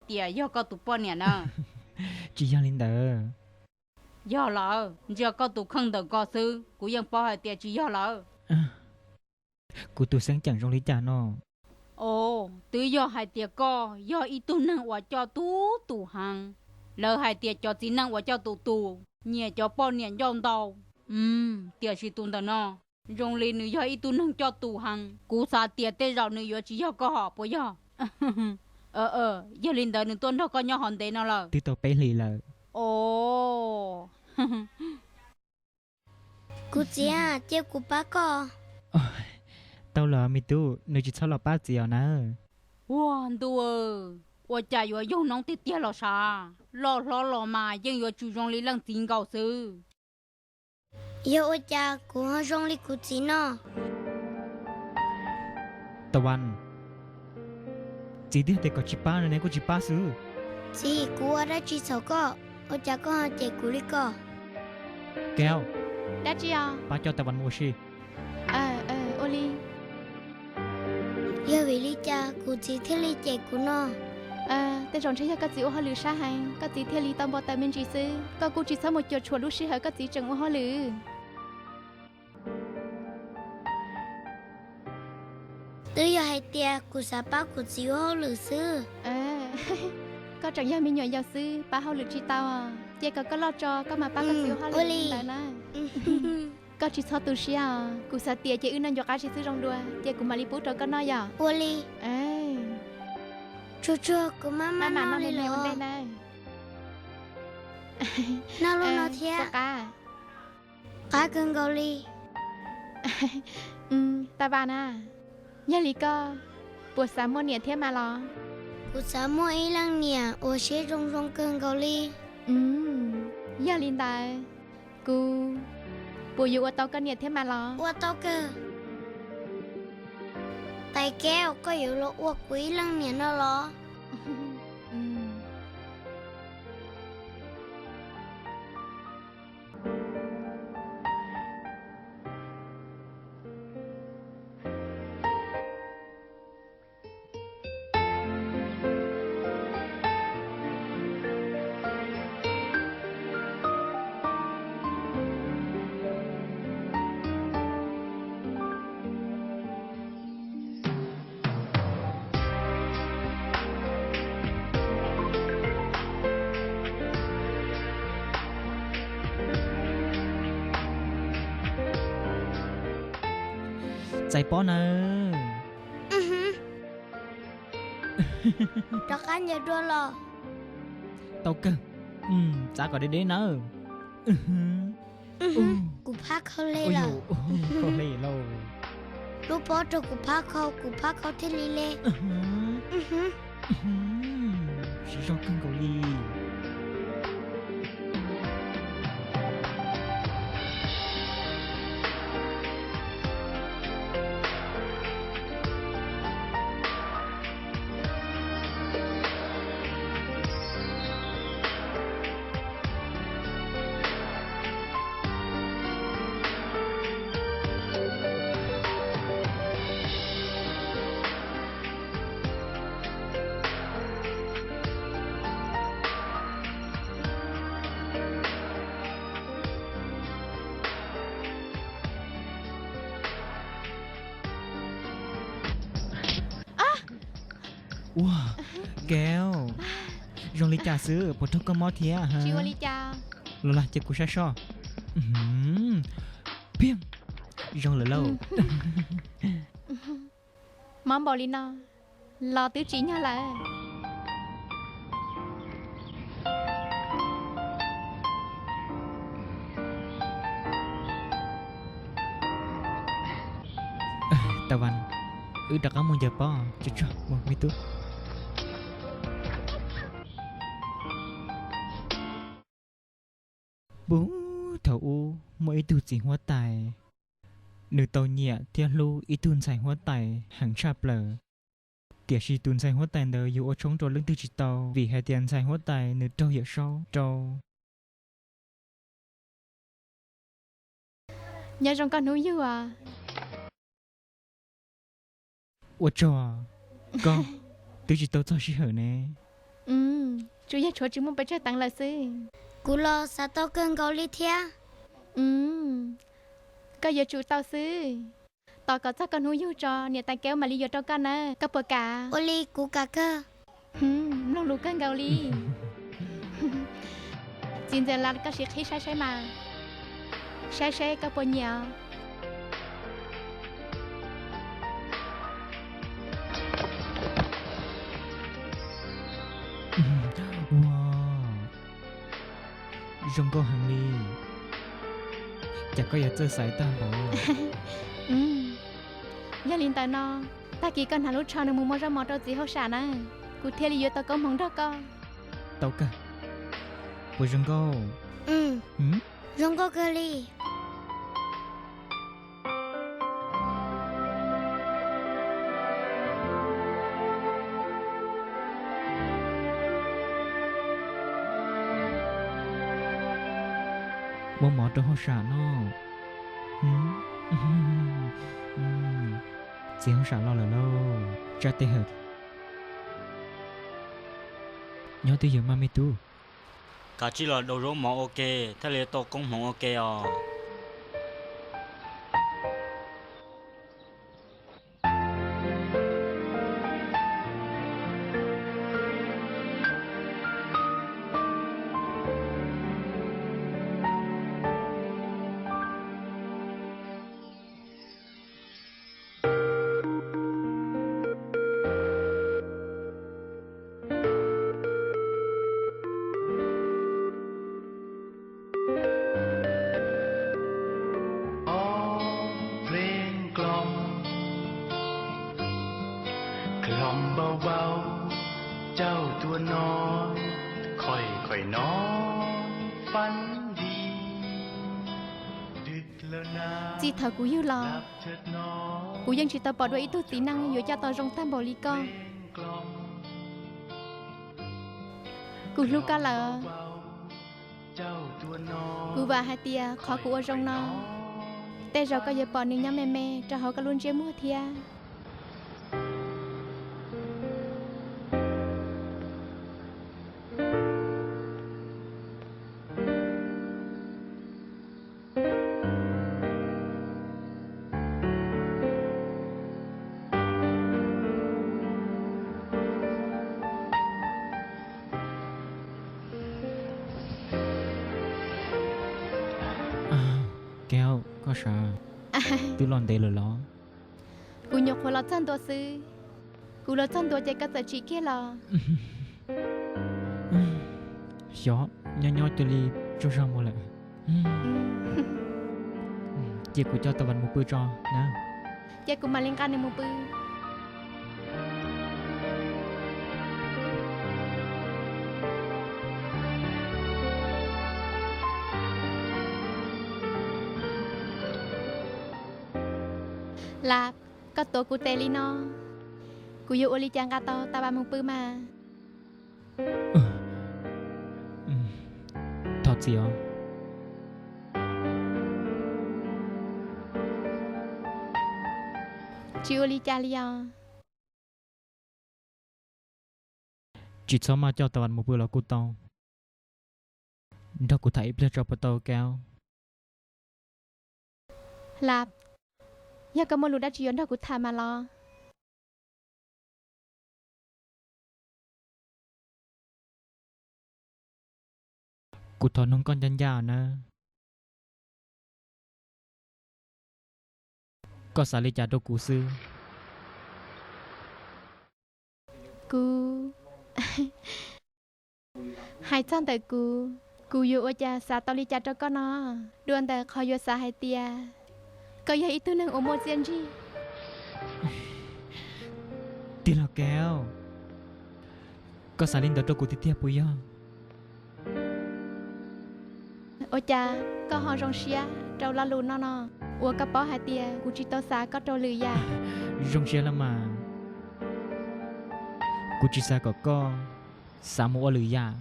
tias yog koj tus poj niam na. Tsis yog li ntawd. Yog lawm, ntsia koj tus kheej ntawm ko xwb kuv yeej paub hais tias tsis yog lawm. Kuv tus xeeb ceem zoo li cas no? Os, twb yog hais tias koj yog ib tug neeg uas coj tus tus heev. Lawv hais tias cov txiv neej uas coj tus tus nyiam cov poj niam ncauj ntau. Tiam sis tus ntawm no zoo li nws yog ib tug neeg coj tus heev. Kuv xav tias tej zaum nws yuav tsis yog koj hom puas yog? Yog li ntawd nws tuaj nrog koj nyob hov ntev no lawm? Twb tau peb hlis lawm. Os, kuv txiv, cia kuv pab koj. Tau los me tub, nws tsis txhob los pab txiv os nawb. Ua ntu, ua cas yuav yog noob tiag tiag los sav? Loj hlob los mas yeej yuav tsum zoo li leej txiv nkaus xwb. Yog ua cas kuv ho zoo li kuv txiv no? Tau Vas, txiv twb hais tias kom tsis pab no ne, koj tsis pab xwb. Txiv, kuv ua dab tsi txhaum koj, ua cas koj ho cem kuv li ko? Kev, dab tsi os? Pab coj Tau Vas mus ua si. Ua li. Yog vim li cas kuv txiv thiaj li cem kuv no? Tej zaum ntshe yog koj txiv ua hauj lwm sab heev, koj txiv thiaj li tau npau taws me ntsis xwb. Koj kuj tsis txhob mus cuam tshuam lub sij hawm koj txiv tseem ua hauj lwm. Twb yog hais tias kuv xav pab kuv txiv ua hauj lwm xwb. Koj tseem yog me nyuam yaus xwb, pab hauj lwm tsis tau. Cia kom koj loj tso koj mam pab koj txiv ua hauj lwm li ntawd na. Koj tsis txhob tu siab os, kuv xav tias ces wb noj nco qab tsis xwb zoo dua, ces kuv mam li pub rau koj noj yom. Ua li. Tsuag tsuag, kuv maj maj noj li los. Noj lub no thiab. Qab kawg nkaus li. Tau Vas na, yog li koj puas xav muaj niam thiab mas los? Kuv xav muaj ib leej niam uas siab zoo zoo kawg nkaus li. Yog li ntawd, kuv puas yuav ua tau koj niam thiab mas los? Ua tau kawg. Tais Kev, koj yuav los ua kuv ib leej niam no los? Txais pob nawb. Rov qab ncaws dua los. Tau kawg. Txav kom deb deb nawb. Kuv phab kho hle lawm. Kho hle lauj. Lub pob rau kuv phab kho, kuv phab kho thiaj li le. Siv zog kawg nkaus li. Ua, Kev, zoo li cas xwb puas raug koj mob thiab? Tsis ua li cas. Los los cia kuv saib soj. Piag, zoo lawm lauj. Mob npaum li no los twb tsim nyog lawm. Tau Vas, wb rov qab mus ncaws pob tsuag tsuag mus me tub. Puag thaum ub muaj ib tug txiv huab tais, nws tau nyiam thiab hlub ib tug ntxhais huab tais heev tshaj plaws. Tiam sis tus ntxhais huab tais ntawd yuav ua tshoob rau leej twg tsis tau, vim hais tias ntxhais huab tais nws raug yawm saub rau. Nyob zoo koj hnub yug os. Ua tsaug, koj twb tsis tau txog sij hawm ne. Tsuas yog tshuav tsis muaj pes tsawg teev lawm xwb. Kuv los xav tau kawg nkaus li thiab. Mm, koj yuav tsum tau xwb. Tos kom txog koj hnub yug tso, niam tais Kev mam li yuav rau koj na, koj puas kam? Ua li kuv kam kawg. Mloog lus kawg nkaus li. Txiv ntxawm Las, koj sim qhib saib saib mas, saib seb koj puas nyiam. Ua, zoo nkauj heev li. Cas koj yuav txawj xaiv tag npaum. Yog li ntawd no, tag kis koj hnav lub tsho nws mus muab zaub mov rau txiv hauj sam na, kuv thiaj li yuav tau koob hmoov nrog koj. Tau kawg. Puas zoo nkauj? Zoo nkauj kawg li. Muab mov rau hauj sam noj. Txiv hauj sam los lawm lauj, tsab teb hawm. Nyob twj ywm mas me tub. Kav tsij los daus zaub mov ua ke thiaj li tau koob hmoov ua ke os. Txij thaum kuv yug los, kuv yeej tsis tau pom dua ib tug txiv neej yuav coj tau zoo tag npaum li koj. Kuv hlub koj lawm. Kuv vam hais tias qhov kuv ua zoo no, tej zaum koj yuav pom nws nyob me me rau hauv koj lub ntsiab muag thiab. Kev, koj sav twb los ntev lawm los? Kuv nyuam qhuav los txog ntua xwb. Kuv los txog ntua ces koj txawm tsim kiag los. Xyov, nyob nyob cia li tsaug zog mus lawm. Cia kuv coj Tau Vas mus pw tso na. Cia kuv mam li nqa nws mus pw. Laj, koj tuav kuv tes li no, kuv yuav ua li cas nqa tau Tau Vas mus pw mas? Thov txim os. Tsis ua li cas li os. Tsis txhob maj coj Tau Vas mus pw los kuj tau. Nrog kuv tham ib pliag tso puas tau Kev? Laj, yog koj muaj lus dab tsi yuav nrog kuv tham mas los. Kuv thov noog koj ncaj ncaj nawb. Koj xav li cas rau kuv xwb? Kuv, hais txog ntawm kuv, kuv yuav ua cas xav tau li cas rau koj no? Dua ntawm qhov yuav xav hais tias koj yog ib tug neeg uas muaj txiaj ntsig. Tij laug Kev, koj xav li ntawd rau kuv tiag tiag puas yog? Ua cas koj ho zoo siab rau lo lus no no? Uas koj paub hais tias kuv tsis tau xav koj rau lwm yam. Zoo siab los mas. Kuv tsis xav kom koj xav mus ua lwm yam.